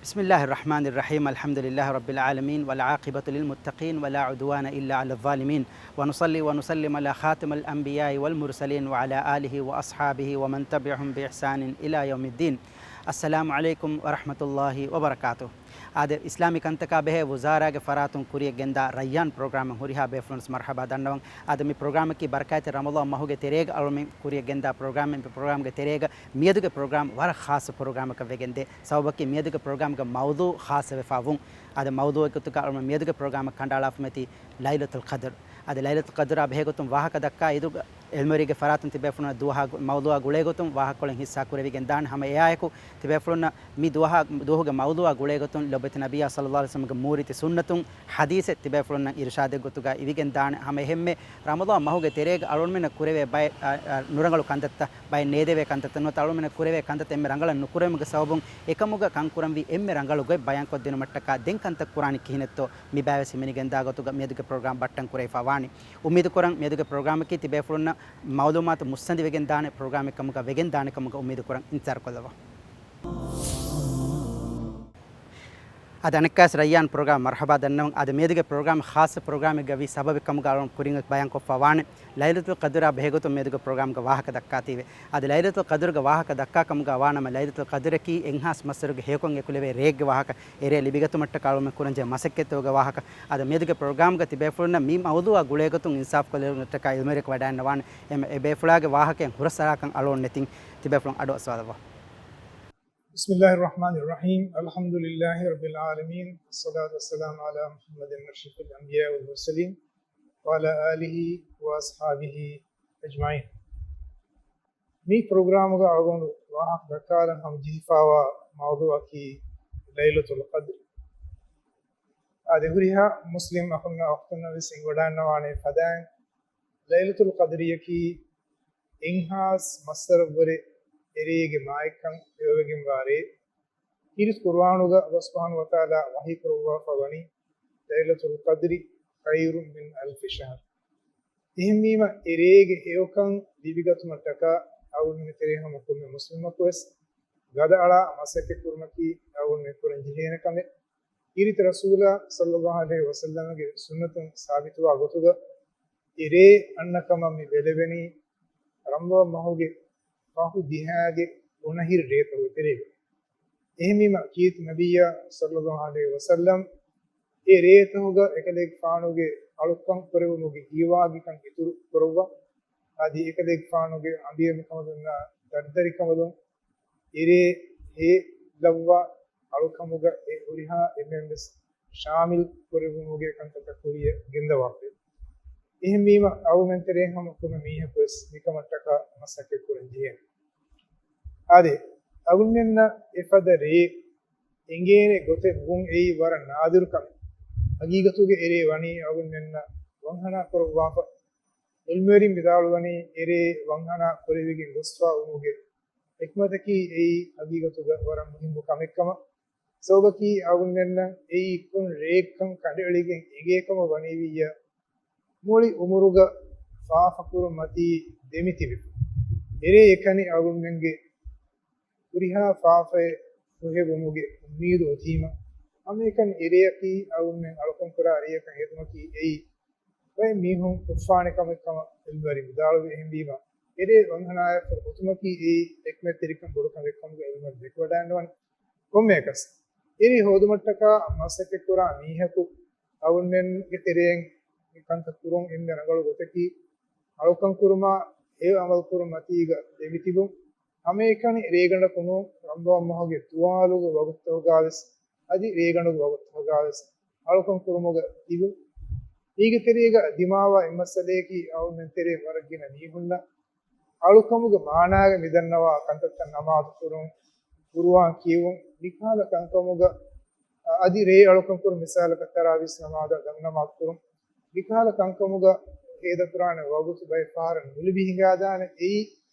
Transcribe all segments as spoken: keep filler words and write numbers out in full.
بسم الله الرحمن الرحيم. الحمد لله رب العالمين، والعاقبة للمتقين، ولا عدوان إلا على الظالمين، ونصلي ونسلم على خاتم الأنبياء والمرسلين، وعلى آله وأصحابه ومن تبعهم بإحسان إلى يوم الدين. السلام عليكم ورحمة الله وبركاته. އާދެ، އިސްލާމީ ކަންތަކާ ބެހޭ ވުޒާރާގެ ފަރާތުން ކުރިޔަށް ގެންދާ ރައްޔާން ޕްރޮގްރާމަށް ހުރިހާ ބޭފުޅުން މަރްޙަބާ ދަންނަވަން. އާދެ، މި ޕްރޮގްރާމަކީ ބަރަކާތްތެރި ރަމަޟާން މަހުގެ ތެރޭގަ އަޅުމެން ކުރިޔަށް ގެންދާ ޕްރޮގްރާމެއް. މި ޕްރޮގްރާމްގެ ތެރޭގަ މިއަދުގެ ޕްރޮގްރާމް ވަރަށް ޚާއްޞަ ޕްރޮގްރާމަކަށް ވެގެންދޭ. ސަބަބަކީ މިއަދުގެ ޕްރޮގްރާމްގެ މައުޟޫޢު ޚާއްޞަވެފާ ވުން. އާދެ، މައުޟޫޢުގެ ގޮތުގަ އަޅުމެން މިއަދުގެ ޕްރޮގްރާމަށް ކަނޑައަޅާފަ މެތީ ލައިލަތުލް ޤަދްރު. އާދެ، ލައިލަތުލް ޤަދްރާ ބެހޭގޮތުން ވާހަކަ ދައްކާ އިރުގަ އިލްމުވެރިންގެ ފަރާތުން ތިބޭފުޅުންނަށް ދުވަހާ ގު-، މައުޟޫޢާ ގުޅޭގޮތުން ވާހަކަކޮޅެއް ހިއްސާ ކުރެވިގެން ދާނެ. ހަމަ އެއާއެކު ތިބޭފުޅުންނަށް މި ދުވަހާ، ދުވަހުގެ މައުޟޫޢާ ގުޅޭގޮތުން ލޮބުވެތި ނަބިއްޔާ ޞައްލައްލާހު ޢަލައިހި ވަސައްލަމްގެ މޫރިތި ސުންނަތުން، ޙަދީޘެއް ތިބޭފުޅުންނަށް އިރުޝާދެއް ގޮތުގަ އިވިގެން ދާނެ. ހަމަ އެހެންމެ ރަމަޟާން މަހުގެ ތެރޭގަ އަޅުގަނޑުމެންނަށް ކުރެވޭ ބައެއް، އަ، އަ، ނުރަނގަޅު ކަންތައްތައް، ބައެއް ނޭދެވޭ ކަންތައްތައް ނުވަތަ އަޅުގަނޑުމެންނަށް ކުރެވޭ ކަންތައްތައް އެންމެ ރަނގަޅަށް ނުކުރެވުމުގެ ސަބަބުން އެކަމުގަ ކަންކުރަންވީ އެންމެ ރަނގަޅު ގޮތް ބަޔާންކޮށްދިނުމަށްޓަކާ ދެން ކަންތައް ކުރާނީ ކިހިނެއްތޯ މި ބައިވެސް ހިމެނިގެންދާ ގޮތުގަ މިއަދުގެ ޕްރޮގްރާމް ބައްޓަން ކުރެވިފަ ވާނީ. އުއްމީދު ކުރަން މިއަދުގެ ޕްރޮގްރާމަކީ ތިބޭފުޅުންނަށް މައުލޫމާތު މުއްސަނދިވެގެން ދާނެ ޕްރޮގްރާމެއް ކަމުގަ ވެގެން ދާނެ ކަމުގަ އުއްމީދު ކުރަން. އިންތިޒާރު ކޮށްލަވާ. އަދި އަނެއްކާވެސް ރައްޔާން ޕްރޮގްރާމް މަރްޙަބާ ދަންނަވަން. އަދި މިއަދުގެ ޕްރޮގްރާމް ޚާއްޞަ ޕްރޮގްރާމެއްގަ ވީ ސަބަބެއް ކަމުގަ އަޅުން ކުރިން ބަޔާންކޮށްފަ ވާނެ. ލައިލަތުލް ޤަދްރާ ބެހޭގޮތުން މިއަދުގެ ޕްރޮގްރާމްގަ ވާހަކަ ދައްކާތީވެ. އަދި ލައިލަތުލް ޤަދްރުގެ ވާހަކަ ދައްކާ ކަމުގަ ވާނަމަ، ލައިލަތުލް ޤަދްރަކީ އެއްހާސް މައްސަރުގެ ހެޔޮކޮން އެކުލެވޭ ރެއެއްގެ ވާހަކަ. އެރޭ ލިބިގަތުމަށްޓަކާ އަޅުމެން ކުރަންޖެހޭ މަސައްކަތްތަކުގެ ވާހަކަ. އަދި މިއަދުގެ ޕްރޮގްރާމްގަ ތިބޭފުޅުންނަށް މި މައުޟޫޢާ ގުޅޭގޮތުން އިންސާފު ކޮށްލެވުމަށްޓަކާ އިލްމުވެރިން ވަޑައިގަންނަވާނެ. އެ، އެ ބޭފުޅާގެ ވާހަކައިން ހުރަސްއަރާކަން އަޅުގަނޑު ނެތިން. ތިބޭފުޅުން އަޑުއައްސަވާލައްވާ. بسم الله الرحمن الرحيم. الحمد لله رب العالمين، والصلاة والسلام على محمد أشرف الأنبياء والمرسلين، وعلى آله وأصحابه أجمعين. މި ޕްރޮގްރާމުގަ އަޅުގަނޑު ވާހަކަ ދައްކާލަން ހަމަޖެހިފައިވާ މައުޟޫޢަކީ ލައިލަތުލް ޤަދްރު. އާދެ، ހުރިހާ މުސްލިމް އަޚުންނާ އުޚްތުންނަށް ވެސް އެނގިވަޑައިގަންނަވާނެ ފަދައިން، ލައިލަތުލް ޤަދްރިއަކީ އެއްހާސް މައްސަރަށްވުރެ އެރޭގެ މާތްކަން ހެޔޮވެގެންވާ ރޭ. ކީރިތި ޤުރުއާނުގަ ﷲ ސުބްޙާނަހޫ ވަތަޢާލާ ވަޙީ ކުރައްވާފަ ވަނީ، ليلة القدر خير من ألف شهر. އެހެންވީމަ، އެރޭގެ ހެޔޮކަން ލިބިގަތުމަށްޓަކާ އަޅުގަނޑުމެން ތެރޭ ހަމަ ކޮންމެ މުސްލިމަކުވެސް ގަދައަޅާ މަސައްކަތް ކުރުމަކީ އަޅުގަނޑުމެން ކުރަން ޖެހޭނެ ކަމެއް. ކީރިތި ރަސޫލާ ޞައްލައްލާހު ޢަލައިހި ވަސައްލަމަގެ ސުންނަތުން ސާބިތުވާ ގޮތުގަ، އެރޭ އަންނަ ކަމަށް މި ބެލެވެނީ ރަމަޟާން މަހުގެ ފަހު ދިހައިގެ ބުނަހިރި ރޭތަކުގެ ތެރޭގަ. އެހެންވީމަ، ކީރިތި ނަބިއްޔާ ޞައްލައްލާހު ޢަލައިހި ވަސައްލަމް އެ ރޭތަކުގަ އެކަލޭގެފާނުގެ އަޅުކަން ކުރެވުމުގެ ހީވާގިކަން އިތުރު ކުރައްވާ، އަދި އެކަލޭގެފާނުގެ އަނބިއްޔަމެންކަމުގަ ދަންނަ ދަރިދަރިކަމުން އެރޭ ހޭލައްވާ އަޅުކަމުގަ އެ ހުރިހާ އެންމެންވެސް ޝާމިލް ކުރެވުމުގެ ކަންތައްތައް ކުރިޔަށް ގެންދަވާފައި. އެހެންވީމަ، އަޅުމެން ތެރޭ ހަމަ ކޮންމެ މީހަކުވެސް މިކަމަށްޓަކާ މަސައްކަތް ކުރަން ޖެހޭނެ. އާދެ، އަޅުގަނޑުމެންނަށް އެފަދަ ރޭ އެނގޭނެ ގޮތެއް ވުން އެއީ ވަރަށް ނާދިރު ކަމެއް. ހަގީގަތުގަ އެރޭ ވަނީ އަޅުގަނޑުމެންނަށް ވަންހަނާ ކުރައްވާފަ. އިލްމުވެރިން ވިދާޅުވަނީ އެރޭ ވަންހަނާ ކުރެވިގެން ގޮސްފަ ވުމުގެ ޙިކްމަތަކީ އެއީ ހަގީގަތުގަ ވަރަށް މުހިއްމު ކަމެއްކަމަށް. ސަބަބަކީ އަޅުގަނޑުމެންނަށް އެއީ ކޮން ރެއެއްކަން ކަނޑައެޅިގެން އެނގޭކަމަށް ވަނީވިއްޔާ، މުޅި އުމުރުގަ ފާފަކުރުން މަތީ ދެމިތިބިފަ. އެރޭ އެކަނި އަޅުގަނޑުމެންގެ ހުރިހާ ފާފައެއް ފުހެވުމުގެ އުއްމީދު އޮތީމަ، ހަމައެކަނި އެރެއަކީ އަޅުގަނޑުމެން އަޅުކަންކުރާ ރެއަކަށް ހެދުމަކީ އެއީ ބައެއް މީހުން ކޮށްފާނެ ކަމެއް ކަމަށް އިލްމުވެރިން ވިދާޅުވި. އެހެންވީމަ، އެރޭ ވަންހަނާޔަށް ފުރަ އޮތުމަކީ އެއީ ޙިކްމަތްތެރިކަން ބޮޑު ކަމެއް ކަމުގަ އިލްމުވެރިން ދެކިވަޑައިގަންނަވަނީ. ކޮންމެއަކަސް، އެރޭ ހޯދުމަށްޓަކާ މަސައްކަތްކުރާ މީހަކު އަޅުގަނޑުމެންގެ ތެރެއިން މި ކަންތައް ކުރުން އެންމެ ރަނގަޅު ގޮތަކީ، އަޅުކަން ކުރުމާ ހެޔޮ އަމަލު ކުރުން މަތީގަ ދެމިތިބުން. ހަމައެކަނި ރޭގަނޑަކު ނޫން، ރަމަޟާން މަހުގެ ތުވާލުގެ ވަގުތުތަކުގަވެސް އަދި ރޭގަނޑުގެ ވަގުތުތަކުގަވެސް އަޅުކަން ކުރުމުގަ ތިބުން. މީގެ ތެރޭގަ ދިމާވާ އެއް މައްސަލަޔަކީ، އަޅުގަނޑުމެން ތެރޭ ވަރަށް ގިނަ މީހުންނަށް އަޅުކަމުގެ މާނާގަ މިދަންނަވާ ކަންތައްތައް، ނަމާދު ކުރުން، ޤުރުއާން ކިޔެވުން، މިކަހަލަ ކަންކަމުގަ، އަދި ރޭ އަޅުކަން ކުރުން، މިސާލަކަށް ތަރާވީސް ނަމާދަށް ދަންނަމާދު ކުރުން، މިކަހަލަ ކަންކަމުގަ ހޭދަކުރާނެ ވަގުތު ބައެއް ފަހަރަށް ނުލިބި ހިނގާދާނެ. އެއީ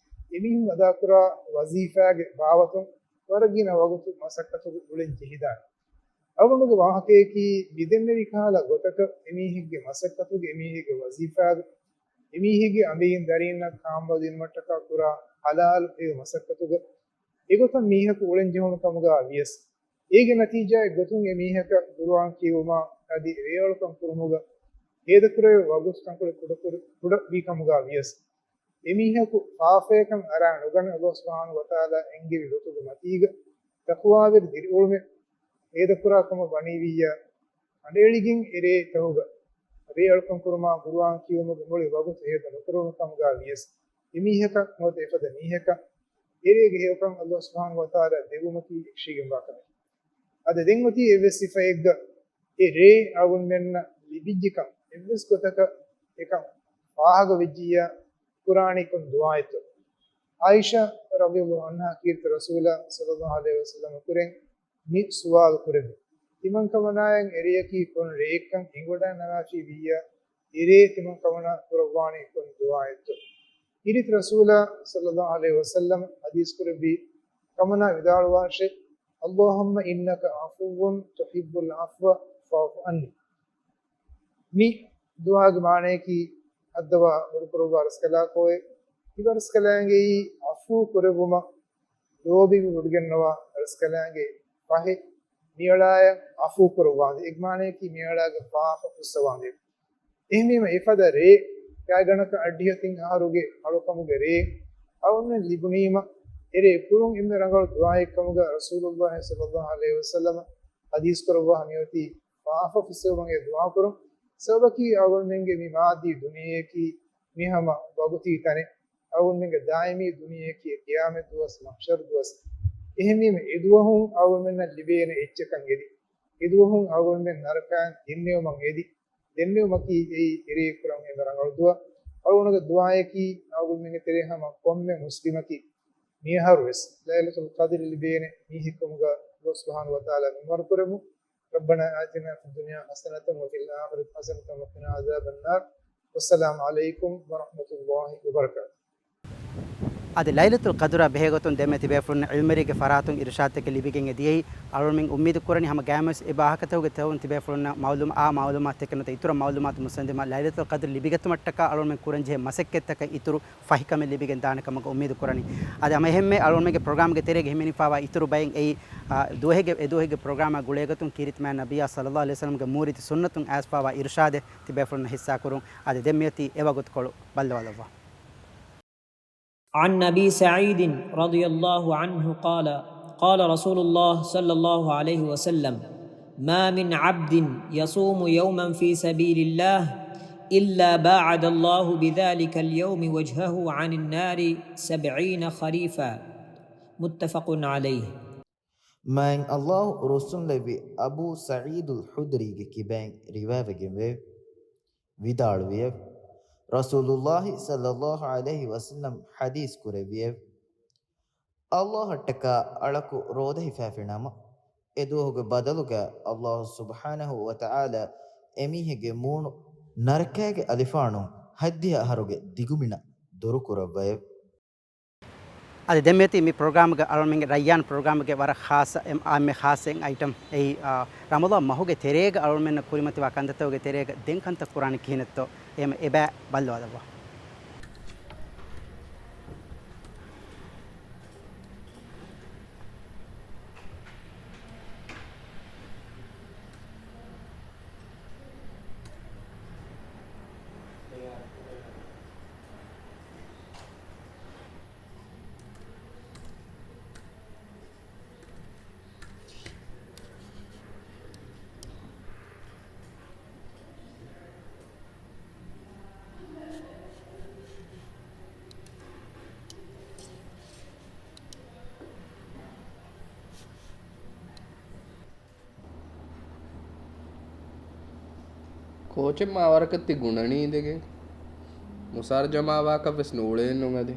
އެމީހުން އަދާކުރާ ވަޒީފާގެ ބާވަތުން ވަރަށް ގިނަ ވަގުތު މަސައްކަތުގަ އުޅެން ޖެހިދާނެ. އަޅުގަނޑުގެ ވާހަކަޔަކީ، މިދެންނެވި ކަހަލަ ގޮތަކަށް އެމީހެއްގެ މަސައްކަތުގެ، އެމީހެއްގެ ވަޒީފާގެ، އެމީހެއްގެ އަނބިއިން ދަރީންނަށް ކާންބަލަ ދިނުމަށްޓަކާ ކުރާ ހަލާލު ހެޔޮ މަސައްކަތުގަ އެގޮތަށް މީހަކު އުޅެން ޖެހުނު ކަމުގަ ވިޔަސް، އޭގެ ނަތީޖާއެއް ގޮތުން އެ މީހަކަށް ޤުރުއާން ކިޔެވުމާ އަދި ރޭއަޅުކަން ކުރުމުގަ ހޭދަކުރެވޭ ވަގުތު ތަންކޮޅެއް ކުޑަކުރ-، ކުޑަ ވީ ކަމުގަ ވިޔަސް، އެ މީހަކު ފާފަޔަކަށް އަރާ ނުގަނެ، އަލްލާހު ސުބްޙާނަހު ވަތަޢާލާ އެންގެވި ގޮތުގެ މަތީގަ ތަޤްވާވެރި ދިރިއުޅުމެއް ހޭދަކުރާ ކަމަށް ވަނީ ވިއްޔާ، އަނޑައެޅިގެން އެ ރޭ ތަހުގަ ރޭއަޅުކަން ކުރުމާ ޤުރުއާން ކިޔުމުގެ މުޅި ވަގުތު ހޭދަ ނުކުރެވުނު ކަމުގަ ވިޔަސް، އެ މީހަކަށް ނުވަތަ އެފަދަ މީހަކަށް އެ ރޭގެ ހެޔޮކަން އަލްލާހު ސުބްޙާނަހު ވަތަޢާލާ ދެއްވުމަކީ އެކަށީގެންވާ ކަމެކެވެ. އަދި ދެން އޮތީ އެއްވެސް ސިފައެއްގަ އެ ރޭ އަޅުގަނޑުމެންނަށް ލިބިއްޖެކަން އެއްވެސް ގޮތަކަށް އެކަން ފާހަގަ ވެއްޖިއްޔާ ކުރާނީ ކޮން ދުޢާއެއްތޯ؟ ޢާއިޝާ ރަޟިޔަﷲ ޢަންހާ ކީރިތި ރަސޫލާ ޞައްލަﷲ ޢަލައިހި ވަސައްލަމަ ކުރެން މި ސުވާލު ކުރެއްވި. ތިމަން ކަމަނާއަށް އެރެއަކީ ކޮން ރެއެއްކަން އެނގިވަޑައި ނަވާފީ ވިއްޔާ، އެރޭ ތިމަން ކަމަނާ ކުރައްވާނީ ކޮން ދުޢާއެއްތޯ؟ ކީރިތި ރަސޫލާ ޞައްލަﷲ ޢަލައިހި ވަސައްލަމަ ޙަދީޘް ކުރެއްވި ކަމަނާ ވިދާޅުވާށޭ، اللهم إنك عفو تحب العفو فاعف عني. މި ދުޢާގެ މާނަޔަކީ، ހައްދަވާ ބޮޑުކުރައްވާ ރަސްކަލާކޯއޭ، ތިބަ ރަސްކަލާނގެއީ ޢަފޫ ކުރެއްވުމަށް ލޯބިވެ ވޮޑިގަންނަވާ ރަސްކަލާނގެ ފަހެ، މިއަޅާޔަށް ޢަފޫ ކުރައްވާނދޭ. އެގެ މާނަޔަކީ މިއަޅާގެ ފާފަ ފުއްސަވާނދޭ. އެހެންވީމަ އެފަދަ ރޭ، ގާތްގަނޑަކަށް އަށްޑިހަ ތިން އަހަރުގެ އަޅުކަމުގެ ރޭ އަޅުގަނޑުމެން ލިބުނީމަ، އެރޭ ކުރުން އެންމެ ރަނގަޅު ދުޢާއެއްކަމުގަ ރަސޫލުﷲ ޞައްލަﷲ ޢަލައިހި ވަސައްލަމަ ޙަދީޘް ކުރައްވާ މިއޮތީ ފާފަ ފުއްސެވުމަށް އެ ދުޢާ ކުރުން. ސަބަބަކީ އަޅުގަނޑުމެންގެ މި މާއްދީ ދުނިޔެއަކީ މި ހަމަ ވަގުތީ ތަނެއް. އަޅުގަނޑުމެންގެ ދާއިމީ ދުނިޔެއަކީ ޤިޔާމަތް ދުވަސް، މަޙްޝަރު ދުވަސް. އެހެންވީމަ އެ ދުވަހުން އަޅުގަނޑުމެންނަށް ލިބޭނެ އެއްޗަކަށް އެދި، އެ ދުވަހުން އަޅުގަނޑުމެން ނަރަކައިން ގެންނެވުމަށް އެދި، ދެންނެވުމަކީ އެއީ އެރޭ ކުރަން އެންމެ ރަނގަޅު ދުޢާ. އަޅުގަނޑުގެ ދުޢާއަކީ އަޅުގަނޑުމެންގެ ތެރޭ ހަމަ ކޮންމެ މުސްލިމަކީ މިއަހަރުވެސް ލައިލަތުލް ޤަދްރި ލިބޭނެ މީހެއްކަމުގަ އަލްލާހު ސުބްޙާނަހު ވަތަޢާލާ މިންވަރު ކުރެއްވުން. ربنا آتنا في الدنيا حسنة وفي الآخرة حسنة وقنا عذاب النار. والسلام عليكم ورحمة الله وبركاته. އަދި ލައިލަތުލް ޤަދުރާ ބެހޭގޮތުން ދެންމެ ތިބޭފުޅުންނަށް ޢިލްމުވެރިއެއްގެ ފަރާތުން އިރުޝާދުތަކެއް ލިބިގެން އެދިޔައީ. އަޅުގަނޑުމެން އުއްމީދު ކުރަނީ ހަމަ ގައިމުވެސް އެ ވާހަކަތަކުގެ ތެރެއިން ތިބޭފުޅުންނަށް މަޢުލޫމާ-، އާ މަޢުލޫމާތުތަކެއް ނުވަތަ އިތުރަށް މަޢުލޫމާތު މުއްސަނދިމާ ލައިލަތުލް ޤަދުރު ލިބިގަތުމަށްޓަކާ އަޅުގަނޑުމެން ކުރަންޖެހޭ މަސައްކަތްތަކަށް އިތުރު ފަހިކަމެއް ލިބިގެން ދާނެ ކަމަކަށް އުއްމީދު ކުރަނީ. އަދި ހަމަ އެހެންމެ އަޅުގަނޑުމެންގެ ޕްރޮގްރާމްގެ ތެރޭގަ ހިމެނިފާވާ އިތުރު ބައެއް އެއީ، އާ، ދުވަހެއްގެ، އެ ދުވަހެއްގެ ޕްރޮގްރާމާ ގުޅޭގޮތުން ކީރިތި މާތް ނަބިއްޔާ ޞައްލަﷲ ޢަލައިހި ވަސައްލަމްގެ މޫރިތި ސުންނަތުން އައިސްފާވާ އިރުޝާދެއް ތިބޭފުޅުންނަށް ޙިއްޞާކުރުން. އަދި ދެން މިއޮތީ އެވަގުތުކޮޅު ބައްލަވާލައްވާ. عن أبي سعيد رضي الله عنه قال، قال رسول الله صلى الله عليه وسلم، ما من عبد يصوم يوما في سبيل الله إلا باعد الله بذلك اليوم وجهه عن النار سبعين خريفا. متفق عليه. މާތް އަލްލާހު ރުއްސުންލެއްވި އަބޫ ސަޢީދުލް ޚުދްރީގެ ކިބައިން ރިވާވެގެންވޭ. ވިދާޅުވިއެވެ. ރަސޫލުއްލާހި ޞައްލައްލާހު ޢަލައިހި ވަސައްލަމް ޙަދީޘް ކުރެއްވިއެވެ. އަލްލާހަށްޓަކާ އަޅަކު ރޯދަ ހިފާފިނަމަ، އެ ދުވަހުގެ ބަދަލުގަ އަލްލާހު ސުބްޙާނަހު ވަތަޢާލާ އެމީހެއްގެ މޫނު ނަރަކައިގެ އަލިފާނުން ހަތްދިހަ އަހަރުގެ ދިގުމިނަށް ދުރުކުރައްވައެވެ. އަދި ދެންމެ އޮތީ މި ޕްރޮގްރާމްގެ އަޅުގަނޑުމެންގެ ރައްޔާން ޕްރޮގްރާމްގެ ވަރަށް ޚާއްޞަ އެއް އާއްމެ ޚާއްޞަ އެއް އައިޓަމް އެއީ، އާ، ރަމަޟާން މަހުގެ ތެރޭގަ އަޅުގަނޑުމެންނަށް ކުރިމަތިވާ ކަންތައްތަކުގެ ތެރޭގަ ދެން ކަންތައް ކުރާނީ ކިހިނެއްތޯ؟ އެހެން އެބަ ބައްލަވާލައްވާ. ކޯޗެއް މާ ވަރަކަށް ތި ގުނަނީ އިނދެގެން؟ މުސާރަ ޖަމާވާކަށް ވެސް ނޫޅޭން ނޫން އަދި.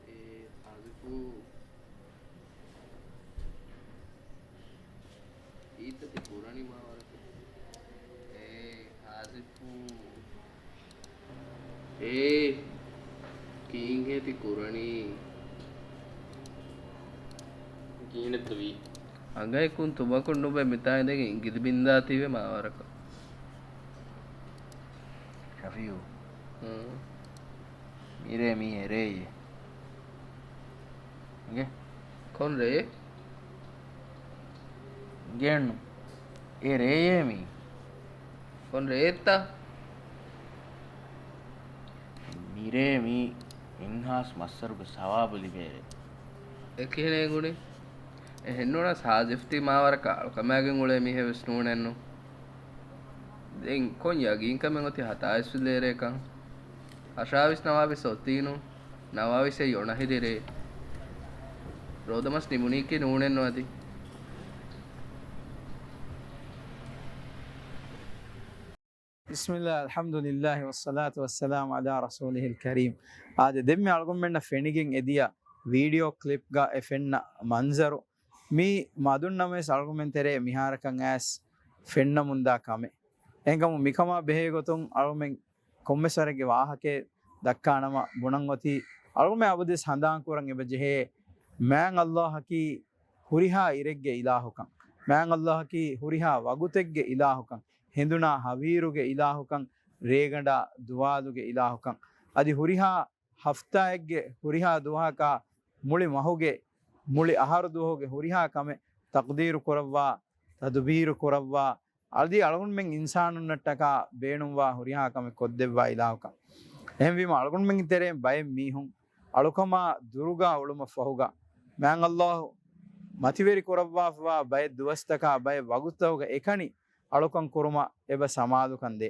އޭ ހާޒިފޫ، އީތަ ތި ކުރަނީ މާ ވަރަކަށް؟ އޭ ހާޒިފޫ. އޭ، ކީއްހޭ ތި ކުރަނީ؟ ކިހިނެއްތަ ވީ؟ އަނގައަކުން ތުބަކުން ނުބެ މިތާ އިނދެގެން އިނގިލި ބިންދާތީވެ މާވަރަކަށް. ޝަފީއު. ހުން. މިރޭ މީ އެރޭއޭ. އިނގޭ؟ ކޮން ރޭ؟ އިނގޭނު. އެ ރޭއޭ މީ. ކޮން ރޭއެއްތަ؟ މިރޭ މީ އެއްހާސް މައްސަރުގެ ސަވާބު ލިބޭ ރޭ. އެ ކިހިނެއް އެނގުނީ؟ އެހެންނޫނަސް ހާޒިފް ތީ މާވަރަކަށް އަޅުކަމާގެން އުޅޭ މީހެއް ވެސް ނޫނެއްނު. ދެން ކޮން ޔަގީންކަމެއް އޮތީ ހަތާވީސް ވިލޭރޭކަން؟ އަށާވީސް ނަވާވީސް އޮތީނު. ނަވާވީސް އެއީ އޮނަހިރި ރޭ. ރޯދަމަސް ނިމުނީކީ ނޫނެއްނު އަދި. بسم الله، الحمد لله، والصلاة والسلام على رسوله الكريم. އާދެ، ދެންމެ އަޅުގަނޑުމެންނަށް ފެނިގެން އެދިޔަ ވީޑިއޯ ކްލިޕްގަ އެ ފެންނަ މަންޒަރު، މީ މަދުންނަމަވެސް އަޅުގަނޑުމެން ތެރޭ މިހާރަކަށް އައިސް ފެންނަމުންދާ ކަމެއް. އެހެންކަމުން މިކަމާ ބެހޭ ގޮތުން އަޅުމެން ކޮންމެސް ވަރެއްގެ ވާހަކައެއް ދައްކާނަމަ ބުނަން އޮތީ، އަޅުމެން އަބަދުވެސް ހަނދާން ކުރަން އެބަ ޖެހޭ، މާތް ﷲ އަކީ ހުރިހާ އިރެއްގެ އިލާހުކަން، މާތް ﷲ އަކީ ހުރިހާ ވަގުތެއްގެ އިލާހުކަން، ހެނދުނާ ހަވީރުގެ އިލާހުކަން، ރޭގަނޑާ ދުވާލުގެ އިލާހުކަން، އަދި ހުރިހާ ހަފްތާއެއްގެ ހުރިހާ ދުވަހަކާ، މުޅި މަހުގެ، މުޅި އަހަރު ދުވަހުގެ ހުރިހާ ކަމެއް ތަޤްދީރު ކުރައްވާ، ތަދުބީރު ކުރައްވާ، އަދި އަޅުގަނޑުމެން އިންސާނުންނަށްޓަކާ ބޭނުންވާ ހުރިހާ ކަމެއް ކޮށްދެއްވާ އިލާހުކަން. އެހެންވީމަ އަޅުގަނޑުމެންގެ ތެރެއިން ބައެއް މީހުން އަޅުކަމާ ދުރުގާ އުޅުމަށް ފަހުގަ، މާތް ﷲ މަތިވެރި ކުރައްވާފައިވާ ބައެއް ދުވަސްތަކާ ބައެއް ވަގުތުތަކުގަ އެކަނި އަޅުކަން ކުރުމަށް އެބަ ސަމާލުކަން ދޭ.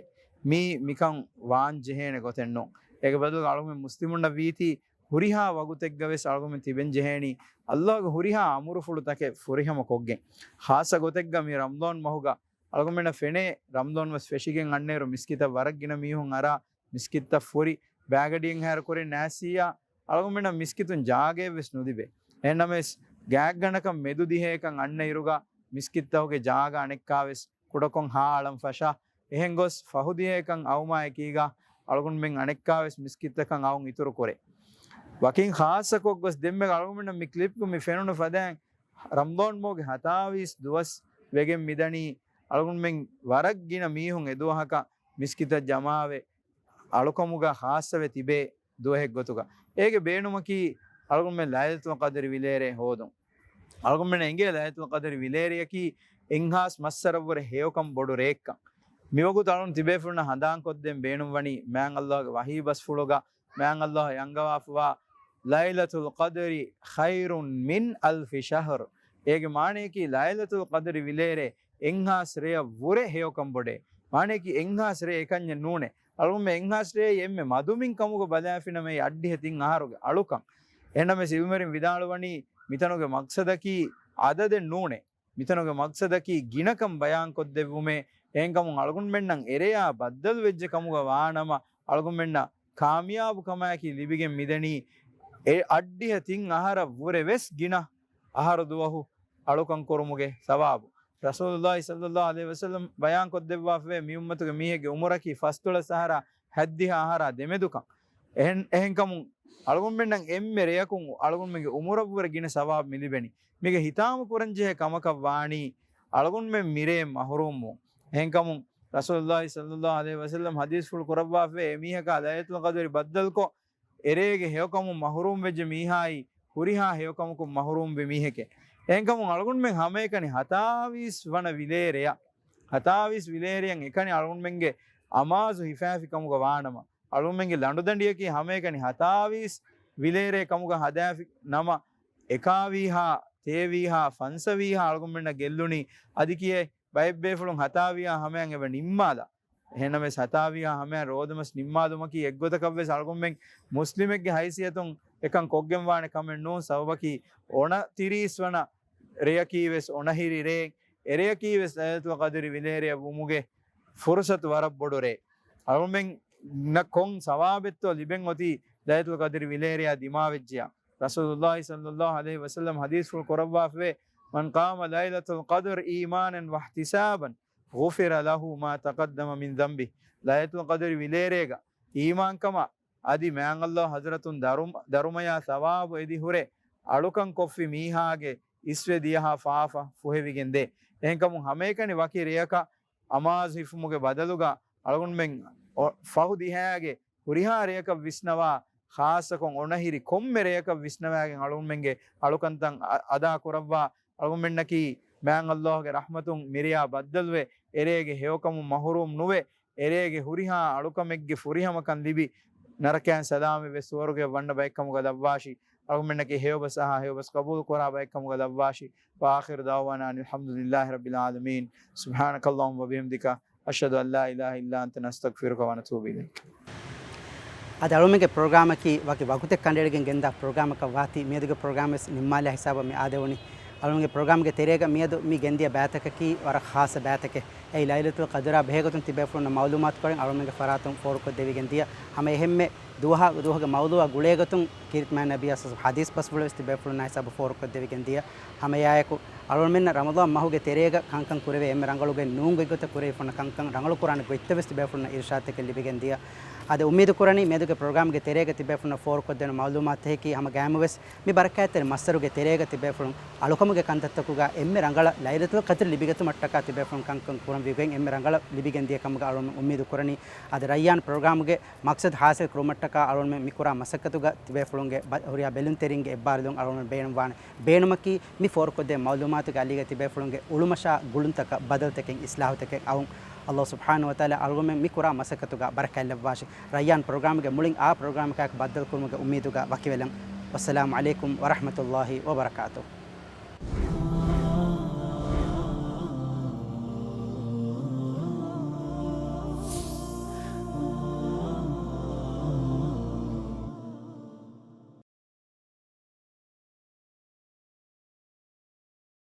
މީ މިކަން ވާން ޖެހޭނެ ގޮތެއް ނޫން. އޭގެ ބަދަލުގަ އަޅުގަނޑުމެން މުސްލިމުންނަށް ވީތީ ހުރިހާ ވަގުތެއްގަ ވެސް އަޅުގަނޑުމެން ތިބެން ޖެހޭނީ ﷲގެ ހުރިހާ އަމުރުފުޅުތަކެއް ފުރިހަމަ ކޮށްގެން. ޚާއްޞަ ގޮތެއްގަ މި ރަމަޟާން މަހުގަ އަޅުގަނޑުމެންނަށް ފެނޭ، ރަމަޟާން މަސް ފެށިގެން އަންނައިރު މިސްކިތަށް ވަރަށް ގިނަ މީހުން އަރާ މިސްކިތަށް ފުރި ބައިގަޑިއެއްހާއިރު ކުރިން ނާސީއާ އަޅުގަނޑުމެންނަށް މިސްކިތުން ޖާގައެއްވެސް ނުލިބޭ. އެހެންނަމަވެސް، ގާތްގަނޑަކަށް މެދު ދިހައެއްކަން އަންނައިރުގަ މިސްކިތްތަކުގެ ޖާގަ އަނެއްކާވެސް ކުޑަކޮށް ހާއަޅަން ފަށާ، އެހެން ގޮސް ފަހު ދިހައެއްކަން އައުމާއެކީގަ އަޅުގަނޑުމެން އަނެއްކާވެސް މިސްކިތްތަކަށް އައުން އިތުރު ކުރޭ. ވަކިން ޚާއްޞަކޮށް ގޮސް ދެންމެ އަޅުގަނޑުމެންނަށް މި ކްލިޕްގަ މި ފެނުނު ފަދައިން ރަމަޟާން މަހުގެ ހަތާވީސް ދުވަސް ވެގެން މިދަނީ އަޅުގަނޑުމެން ވަރަށް ގިނަ މީހުން އެދުވަހަކަށް މިސްކިތަށް ޖަމާވެ، އަޅުކަމުގަ ޚާއްޞަވެ ތިބޭ ދުވަހެއްގޮތުގަ. އޭގެ ބޭނުމަކީ އަޅުގަނޑުމެން ލައިލަތުލް ޤަދްރި ވިލޭރޭ ހޯދުން. އަޅުގަނޑުމެންނަށް އެނގޭ ލައިލަތުލް ޤަދްރި ވިލޭރެއަކީ އެއްހާސް މައްސަރަށްވުރެ ހެޔޮކަން ބޮޑު ރެއެއްކަން. މިވަގުތު އަޅުން ތިބޭފުޅުންނަށް ހަނދާންކޮށްދޭން ބޭނުންވަނީ މާތް ﷲގެ ވަޙީ ބަސްފުޅުގަ މާތް ﷲ އަންގަވާފަވާ، "ليلة القدر خير من ألف شهر." އޭގެ މާނަޔަކީ ލައިލަތުލް ޤަދްރި ވިލޭރޭ އެއްހާސް ރެޔަށް ވުރެ ހެޔޮކަން ބޮޑޭ. މާނަޔަކީ އެއްހާސް ރޭ އެކަންޏެއް ނޫނޭ. އަޅުގަނޑުމެން އެއްހާސް ރޭ އެންމެ މަދުމިން ކަމުގަ ބަލާފިނަމަ އެއީ އަށްޑިހަ ތިން އަހަރުގެ އަޅުކަން. އެހެންނަމަވެސް ޢިލްމުވެރިން ވިދާޅުވަނީ މިތަނުގެ މަޤްޞަދަކީ ޢަދަދެއް ނޫނޭ. މިތަނުގެ މަޤްޞަދަކީ ގިނަކަން ބަޔާންކޮށްދެއްވުމޭ. އެހެންކަމުން އަޅުގަނޑުމެންނަށް އެރެޔާ ބައްދަލުވެއްޖެ ކަމުގަ ވާނަމަ، އަޅުގަނޑުމެންނަށް ކާމިޔާބު ކަމާއެކީ ލިބިގެން މިދަނީ އެ އަށްޑިހަ ތިން އަހަރަށް ވުރެ ވެސް ގިނަ އަހަރު ދުވަހު އަޅުކަން ކުރުމުގެ ސަވާބު. ރަސޫލުﷲ ޞައްލަﷲ ޢަލައިހި ވަސައްލަމް ބަޔާންކޮށްދެއްވާފަވޭ، މި އުއްމަތުގެ މީހެއްގެ ޢުމުރަކީ ފަސްދޮޅަސް އަހަރާ ހަތްދިހަ އަހަރާ ދެމެދުކަން. އެހެން، އެހެންކަމުން އަޅުގަނޑުމެންނަށް އެންމެ ރެޔަކުން އަޅުގަނޑުމެންގެ ޢުމުރަށްވުރެ ގިނަ ސަވާބު މިލިބެނީ. މީގެ ހިތާމަ ކުރަންޖެހޭ ކަމަކަށް ވާނީ އަޅުގަނޑުމެން މިރޭ މަޙްރޫމްވުން. އެހެންކަމުން ރަސޫލުﷲ ޞައްލަﷲ ޢަލައިހި ވަސައްލަމް ޙަދީޘްފުޅު ކުރައްވާފައި، އެމީހަކާ ލައިލަތުލް ޤަދްރި ބައްދަލުކޮށް، އެރޭގެ ހެޔޮކަމުން މަޙްރޫމް ވެއްޖެ މީހާއީ ހުރިހާ ހެޔޮކަމަކުން މަޙްރޫމް ވި މީހެކޭ. އެހެންކަމުން އަޅުގަނޑުމެން ހަމައެކަނި ހަތާވީސް ވަނަ ވިލޭރެޔަށް، ހަތާވީސް ވިލޭރެޔަށް އެކަނި އަޅުގަނޑުމެންގެ އަމާޒު ހިފާފި ކަމުގަ ވާނަމަ، އަޅުގަނޑުމެންގެ ލަނޑުދަނޑިއަކީ ހަމައެކަނި ހަތާވީސް ވިލޭރޭ ކަމުގަ ހަދާފި ނަމަ، އެކާވީހާ، ތޭވީހާ، ފަންސަވީހާ އަޅުގަނޑުމެންނަށް ގެއްލުނީ. އަދި ކިޔޭ ބައެއް ބޭފުޅުން ހަތާވީހާ ހަމަޔަށް އެބަ ނިންމާލާ. އެހެންނަމަވެސް، ހަތާވީހާ ހަމަޔަށް ރޯދަމަސް ނިންމާލުމަކީ އެއްގޮތަކަށްވެސް އަޅުގަނޑުމެން މުސްލިމެއްގެ ހައިސިއްޔަތުން އެކަން ކޮށްގެންވާނެ ކަމެއް ނޫން. ސަބަބަކީ އޮނަތިރީސް ވަނަ ރެޔަކީވެސް އޮނަހިރި ރޭ، އެރެޔަކީވެސް ލައިލަތުލް ޤަދްރި ވިލޭރެޔަށް ވުމުގެ ފުރުޞަތު ވަރަށް ބޮޑު ރޭ. އަޅުގަނޑުމެންނަށް ކޮން ސަވާބެއްތޯ ލިބެން އޮތީ ލައިލަތުލް ޤަދްރި ވިލޭރެޔާ ދިމާވެއްޖެޔާ. ރަސޫލުﷲ ޞައްލަﷲ ޢަލައިހި ވަސައްލަމް ޙަދީޘްފުޅު ކުރައްވާފަވޭ، "من قام ليلة القدر إيمانا واحتسابا غفر له ما تقدم من ذنبه." ލައިލަތުލް ޤަދްރި ވިލޭރޭގަ އީމާންކަމާ އަދި މާތް ﷲ ޙަޟްރަތުން ދަރުމަ، ދަރުމަޔާ ސަވާބު އެދި ހުރެ އަޅުކަން ކޮށްފި މީހާގެ އިސްވެ ދިޔަހާ ފާފަ ފުހެވިގެން ދޭ. އެހެންކަމުން ހަމައެކަނި ވަކި ރެޔަކަށް އަމާޒު ހިފުމުގެ ބަދަލުގަ އަޅުގަނޑުމެން އޮ-، ފަހު ދިހައިގެ ހުރިހާ ރެޔަކަށް ވިސްނަވާ، ޚާއްޞަކޮށް އޮނަހިރި ކޮންމެ ރެޔަކަށް ވިސްނަވާގެން އަޅުގަނޑުމެންގެ އަޅުކަންތައް އަ-، އަދާ ކުރައްވާ. އަޅުގަނޑުމެންނަކީ މާތް ﷲ ގެ ރަޙްމަތުން މިރެޔާ ބައްދަލުވެ، އެރޭގެ ހެޔޮކަމުން މަޙުރޫމް ނުވެ، އެރޭގެ ހުރިހާ އަޅުކަމެއްގެ ފުރިހަމަކަން ލިބި، ނަރަކައިން ސަލާމަތްވެ ސުވަރުގެ ވަންނަ ބައެއްކަމުގަ ލައްވާށި. އަޅުގަނޑުމެންނަކީ ހެޔޮބަސް އަހާ ހެޔޮބަސް ޤަބޫލު ކުރާ ބައެއްކަމުގަ ލައްވާށި. وآخر دعوانا أن الحمد لله رب العالمين. سبحانك اللهم وبحمدك، أشهد أن لا إله إلا أنت، نستغفرك ونتوب إليك. އަދި އަޅުމެންގެ ޕްރޮގްރާމަކީ ވަކި ވަގުތެއް ކަނޑައެޅިގެން ގެންދާ ޕްރޮގްރާމަކަށް ވާތީ، މިއަދުގެ ޕްރޮގްރާމް ވެސް ނިންމާލާ ހިސާބަށް މި އާދެވުނީ. އަޅުމެންގެ ޕްރޮގްރާމްގެ ތެރޭގަ މިއަދު މި ގެންދިޔަ ބައިތަކަކީ ވަރަށް ޚާއްޞަ ބައިތަކެއް. އެއީ ލައިލަތުލް ޤަދުރާ ބެހޭގޮތުން ތިބޭފުޅުންނަށް މަޢުލޫމާތުކޮށް އަޅުމެންގެ ފަރާތުން ފޯރުކޮށްދެވިގެން ދިޔަ ހަމަ އެހެންމެ ދުވަހާ ދުވަހުގެ މައުޟޫޢާ ގުޅޭގޮތުން ކީރިތި މާތް ނަބިއްޔާ ޞައް ޙަދީޘް ބަސްފުޅު ވެސް ތިބޭފުޅުންނާ ހިސާބަށް ފޯރުކޮށްދެވިގެން ދިޔަ. ހަމައެއާއެކު އަޅުމެންނަށް ރަމަޟާން މަހުގެ ތެރޭގަ ކަންކަން ކުރެވޭ އެންމެ ރަނގަޅު ގޮތް ނޫން ގޮތްގޮތަށް ކުރެވިފަ ހުންނަ ކަންކަން ރަނގަޅު ކުރާނެ ގޮތްތައް ވެސް ތިބޭފުޅުންނަށް އިރުޝާދުތަކެއް ލިބިގެން ދިޔަ. އަދި އުއްމީދު ކުރަނީ މިއަދުގެ ޕްރޮގްރާމްގެ ތެރޭގަ ތިބޭފުޅުންނަށް ފޯރުކޮށްދޭނެ މަޢުލޫމާތަކީ ހަމަ ގައިމުވެސް މި ބަރަކާތްތެރި މައްސަރުގެ ތެރޭގަ ތިބޭފުޅުން އަޅުކަމުގެ ކަންތައްތަކުގަ އެންމެ ރަނގަޅަށް ލައިލަތުލް ޤަދްރު ލިބިގަތުމަށްޓަކާ ތިބޭފުޅުން ކަންކަން ކުރަން ވިޔުގެން އެންމެ ރަނގަޅަށް ލިބިގެން ދިޔަ ކަމުގަ އަޅުމެން އުއްމީދު ކުރަނީ. އަދި ރައްޔާން ޕްރޮގްރާމުގެ މަޤްޞަދު ޙާޞިލް ކުރުމަށްޓަކާ އަޅުގަނޑުމެން މި ކުރާ މަސައްކަތުގަ ތިބޭފުޅުންގެ ބަ-، ހުރިހާ ބެލުންތެރިންގެ އެއްބާރުލުން އަޅުގަނޑުމެން ބޭނުންވާނެ. ބޭނުމަކީ، މި ފޯރުކޮށްދޭ މަޢުލޫމާތުގެ އަލީގަ ތިބޭފުޅުންގެ އުޅުމަށާ ގުޅުންތަކަށް ބަދަލުތަކެއް، އިޞްލާޙުތަކެއް އައުން. ﷲ ސުބްޙާނަހޫ ވަތަޢާލާ އަޅުގަނޑުމެން މި ކުރާ މަސައްކަތުގަ ބަރަކާތް ލައްވާށި. ރައްޔާން ޕްރޮގްރާމުގެ މުޅިން އާ ޕްރޮގްރާމަކާއެކު ބައްދަލުކުރުމުގެ އުއްމީދުގަ ވަކިވެލަން. ވައްސަލާމު ޢަލައިކުމް ވަރަޙްމަތުﷲ ވަބަރަކާތުހު.